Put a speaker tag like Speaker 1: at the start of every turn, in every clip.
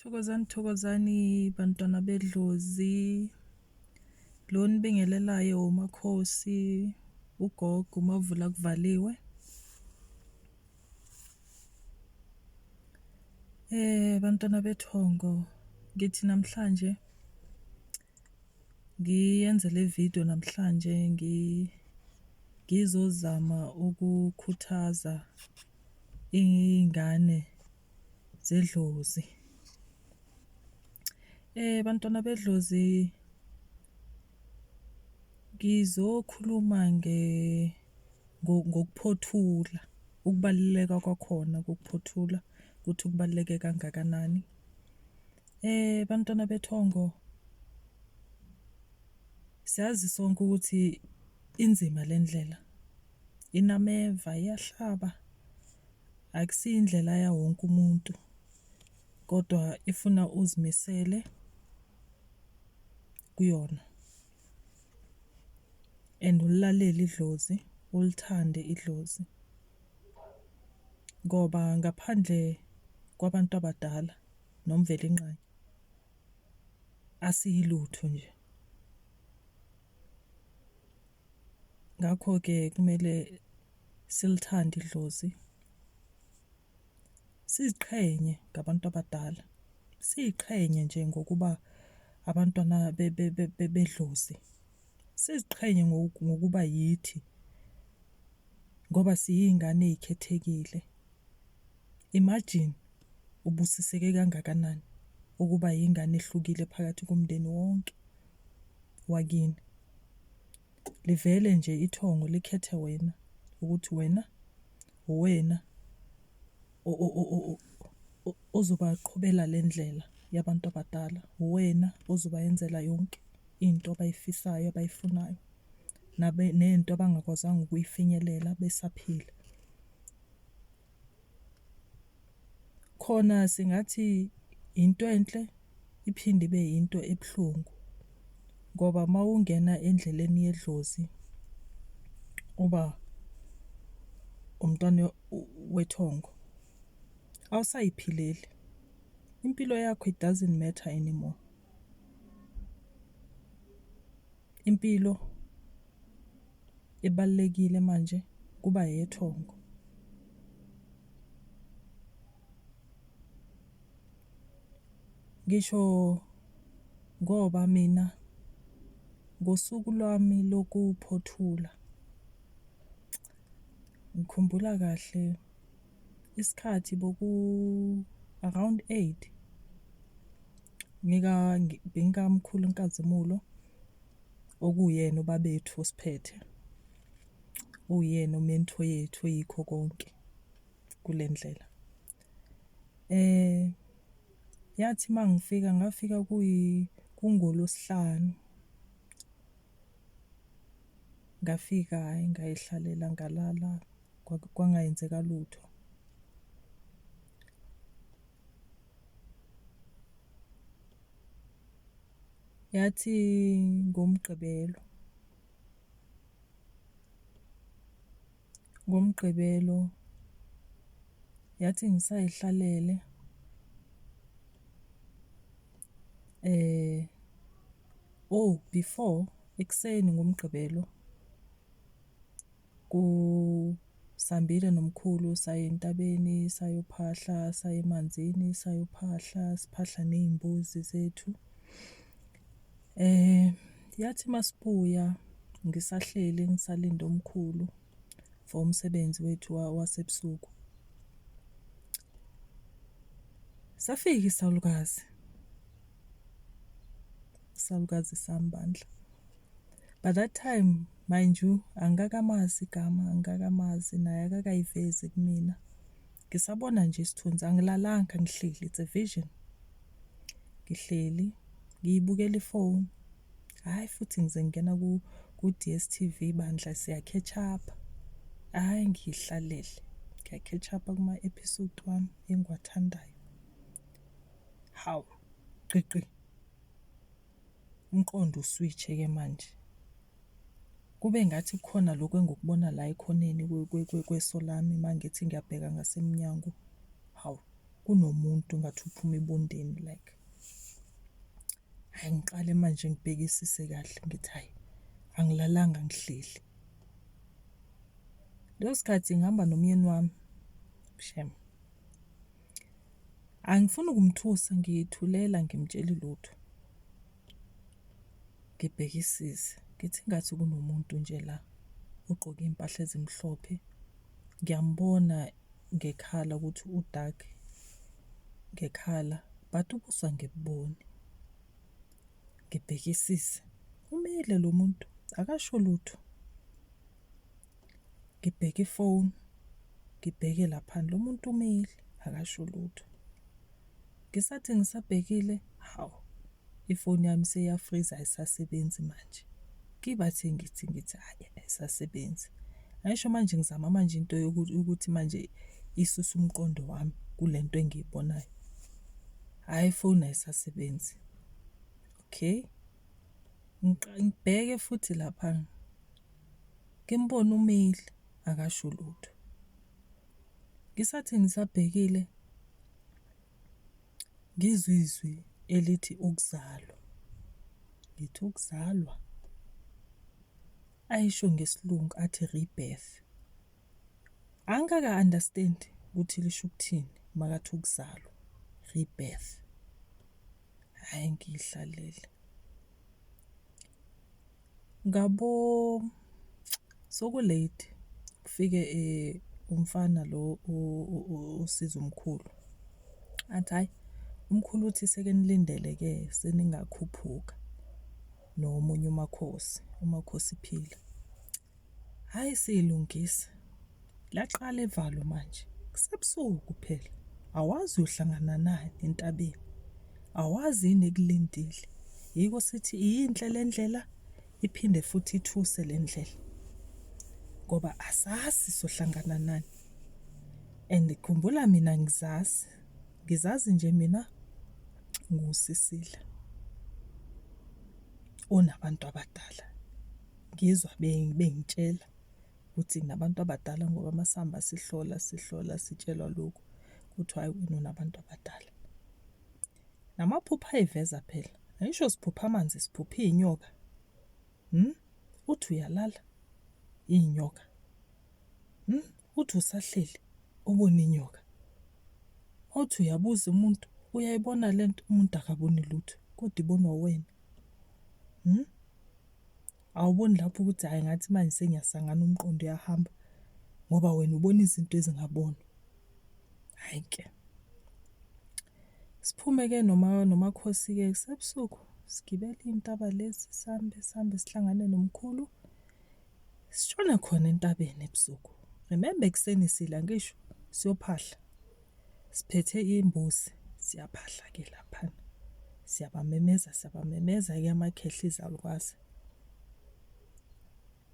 Speaker 1: Thokozani, thokozani bantwana bedlozi. Lo onibingelelayo uMakhosi, ugogo uMavula kuvaliwe. Bantwana bethongo, ngithi namhlanje ngiyenze le video namhlanje ngizozama ukukhuthaza iy'ngane zedlozi. Bantwana bedlozi, ngizokhuluma ngokuphothula, ukubaluleka kwakhona kokuphothula ukuthi kubaluleke kangakanani. Bantwana bethongo, siyazi sonke ukuthi inzima le ndlela, inameva, iyahlaba. Akusiyo indlela yawo wonke umuntu kodwa ifuna uzimisele kuyona and ulilalele idlozi, ulithande idlozi ngoba ngaphandle kwabantu abadala noMvelinqangi asiyilutho nje. Ngakho-ke kumele silithande idlozi, siziqhenye ngabantu abadala, siziqhenye nje ngokuba abantwana bedlozi, siziqhenye ngokuba yithi ngoba siyiy'ngane ey'khethekile. Imagine ubusiseke kangakanani ukuba yingane ehlukile phakathi komndeni wonke wakini. Livele nje ithongo likhethe wena ukuthi wena uwena ozobaqhubela le ndlela yabantu abadala, uwena ozobayenzela yonke into abayifisayo abayifunayo nento abangakwazanga ukuyifinyelela besaphila. Khona singathi into enhle iphinde ibe yinto ebuhlungu ngoba uma ungena endleleni yedlozi uba umntwana wethongo, awusayiphileli. Impilo yakho it doesn't matter anymore. Impilo ebalulekile manje kuba eyethongo. Ngisho ngoba mina ngosuku lwami lokuphothula ngikhumbula kahle isikhathi boku-around 8 bengikamkhulu Nkazimulo okuwuyena ubabethu osiphethe, uwuyena umentho yethu oyikho konke kule ndlela. Yathi uma ngifika ngafika kungoLwesihlanu. Ngafika hhayi ngay'hlalela ngalala kwangayenzeka lutho. Yathi ngoMgqibelo, ngoMgqibelo yathi ngisayihlalele oh before ekuseni ngoMgqibelo Sihambile nomkhulu saya entabeni sayophahla, saya emanzini sayophahla, siphahla ney'mbuzi zethu. Yathi masibuya ngisahleli ngisalinde umkhulu for umsebenzi wethu wasebusuku. Safika isalukazi, isalukazi sami bandla. By that time mind you angikakamazi igama, angikakamazi naye akakayivezi kumina. Ngisabona nje isithunzi, angilalanga ngihleli, it's a vision. Ngihleli ngiyibukela ifoni, hhayi futhi ngize ngingena ku-D_S_T_V bandla siya-catch up-a. Hhayi ngiyihlalele, ngiya-catch up-a kuma-episode wami engiwathandayo. Hawu, gqigqi. Umqondo uswitch-ke manje. Kube ngathi kukhona lokhu engikubona la ekhoneni kweso lami uma ngithi ngiyabheka ngasemnyango, hawu. kunomuntu ngathi uphuma ebondeni like. Hhayi ngiqale manje ngibhekisise kahle ngithi hhayi, angilalanga ngihleli. Leso sikhathi ngihamba nomyeni wami shem. Angifuni ukumthusa ngiyithulela angimtsheli lutho. Ngibhekisise ngithi ngathi kunomuntu nje la ogqoke iy'mpahla ezimhlophe. Ngiyambona ngekhala ukuthi u-dark ngekhala but ubuso angibuboni. Ngibhekisise, umile lo muntu akasho lutho. Ngibheke ifoni, ngibheke laphana, lo muntu umile akasho lutho. Ngisathi ngisabhekile, hawu, ifoni yami seyafriza ayisasebenzi manje. Ngibathe ngithi ngithi hhayi ayisasebenzi. Angisho manje ngizama manje into yokuthi manje isuse umqondo wami kule nto engiyibonayo. Hhayi ifoni ayisasebenzi. Okay, ngibheke futhi lapha ngimbone umile akasho lutho. Ngisathi ngisabhekile ngizwe izwi elithi ukuzalwa. Ngithi ukuzalwa? Ayisho ngesiLungu athi rebirth. Angikaka-understand-i ukuthi lisho ukuthini makathi ukuzalwa, rebirth. Hhayi ngiyihlalele. Ngabo seku-late kufike umfana lo osiza umkhulu, athi hhayi umkhulu uthi sekenilindele-ke seningakhuphuka nomunye umakhosi, umakhosi Phila. Hhayi siyilungisa, laqala ivalo manje, kusebusuku phela, awazi uyohlangana nani entabeni, awazi yini ekulindile. Yiko sithi iyinhle le ndlela iphinde futhi ithuse le ndlela ngoba asazi sohlangana nani. And khumbula mina ngizazi, ngizazi nje mina ngiwusisila onabantu abadala. Ngizwa bengitshela ukuthi nginabantu abadala ngoba uma sihamba sihlola sihlola sitshelwa lokhu, kuthiwa hhayi wena unabantu abadala. Namaphupho ayiveza phela, angisho siphupha amanzi siphupha iy'nyoka. Uthi uyalala iy'nyoka. Uthi usahleli ubone inyoka. Uthi uyabuza umuntu uyayibona le nto, umuntu akaboni lutho kodwa ibonwa uwena. Awuboni lapho ukuthi hhayi ngathi manje sengiyasangana umqondo uyahamba ngoba wena ubona izinto ezingabonwa. Hhayi-ke, siphume-ke noma nomakhosi-ke kusebusuku sigibele iy'ntaba lezi sihambe sihambe sihlangane nomkhulu sishone khona entabeni ebusuku. Remember ekuseni sila ngisho siyophahla. Siphethe imbuzi siyaphahla-ke laphana. Siyabamemeza, siyabamemeza-ke amakhehla izalukwazi.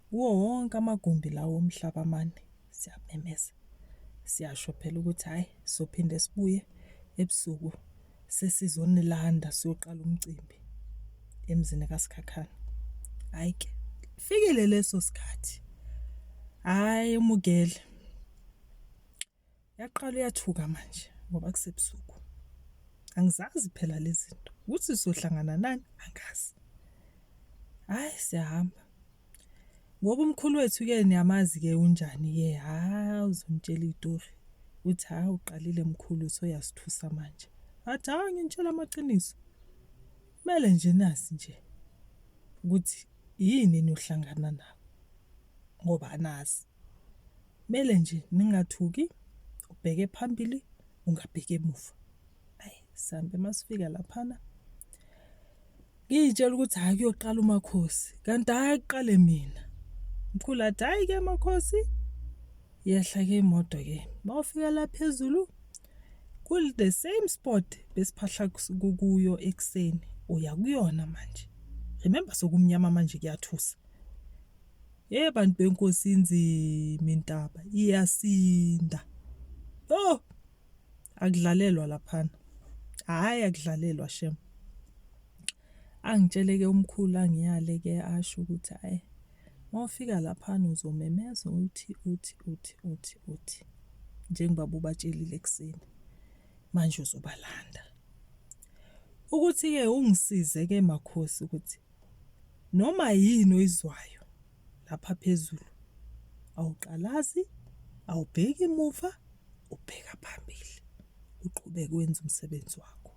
Speaker 1: Kuwo wonke amagumbi lawo omhlaba amane siyamemeza. Siyasho phela ukuthi hhayi sophinde sibuye ebusuku sesizonilanda siyoqala umcimbi emzini kaSikhakhane. Hhayi-ke fikile leso sikhathi, hhayi umugele. Yaqala uyathuka manje ngoba kusebusuku. Angizazi phela lezi zinto. Ukuthi sizohlangana nani angazi. Hhayi siyahamba. Ngoba umkhulu wethu-ke niyamazi-ke unjani-ke, hhawu uzonitshela iy'tori. Uthi hhawu uqalile mkhulu usuyasithusa manje. Athi hhawu nginitshela amaqiniso. Kumele nje nazi nje ukuthi yini eniyohlangana nayo ngoba anazi. Kumele nje ningathuki, ubheke phambili ungabheki emuva. Ayi sihambe masifika laphana ngiyitshela ukuthi hhayi kuyoqala umakhosi kanti hhayi kuqale mina. Mkhulu athi hhayi-ke makhosi, yehla-ke imoto-ke. Mawufika la phezulu ku-the same spot besiphahla kuyo ekuseni uya kuyona manje. Remember sekumnyama manje kuyathusa. Ye bantu benkosi inzima intaba iyasinda. Oh akudlalelwa laphana. Hhayi akudlalelwa shem. Angitshele ke umkhulu angiyale ke asho ukuthi hhayi mawufika laphana uzomemeza uthi uthi uthi uthi uthi njengoba ubatshelile ekuseni. Manje uzobalanda. Ukuthi-ke ungisize-ke makhosi ukuthi noma yini oyizwayo lapha phezulu awuqalazi, awubheki emuva, ubheka phambili uqhubeke wenze umsebenzi wakho.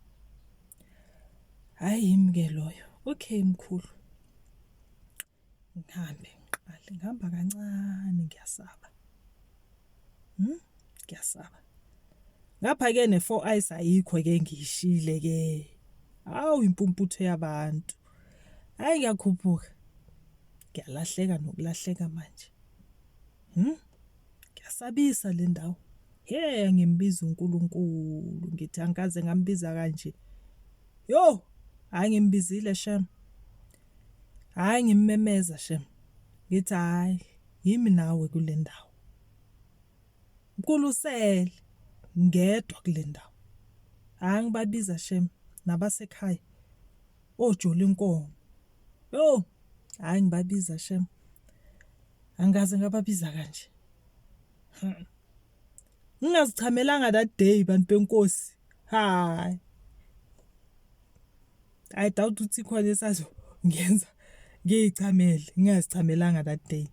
Speaker 1: Hhayi yimi-ke loyo. Okay mkhulu. Ngihambe ngiqale ngihamba kancane ngiyasaba. Ngiyasaba. Ngapha ke ne-four eyes ayikho ke ngiyishile ke. Hawu impumputhe yabantu. Hayi ngiyakhuphuka. Ngiyalahleka nokulahleka manje. Ngiyasabisa le ndawo. He ngimbiza uNkulunkulu ngithi angikaze ngambiza kanje. Yo, hayi ngimbizile shem. Hhayi ngimmemeza shem. Ngithi hhayi yimi nawe kule ndawo. Mkhulu usele ngedwa kule ndawo. Hhayi ngibabiza shem nabasekhaya ojola inkomo. Yo, hhayi ngibabiza shem. Angikaze ngababiza kanje. Ngingazichamelanga that day bantu benkosi. Hayi. I doubt ukuthi ikhona esazongenza ngiyichamele, ngingazichamelanga that day.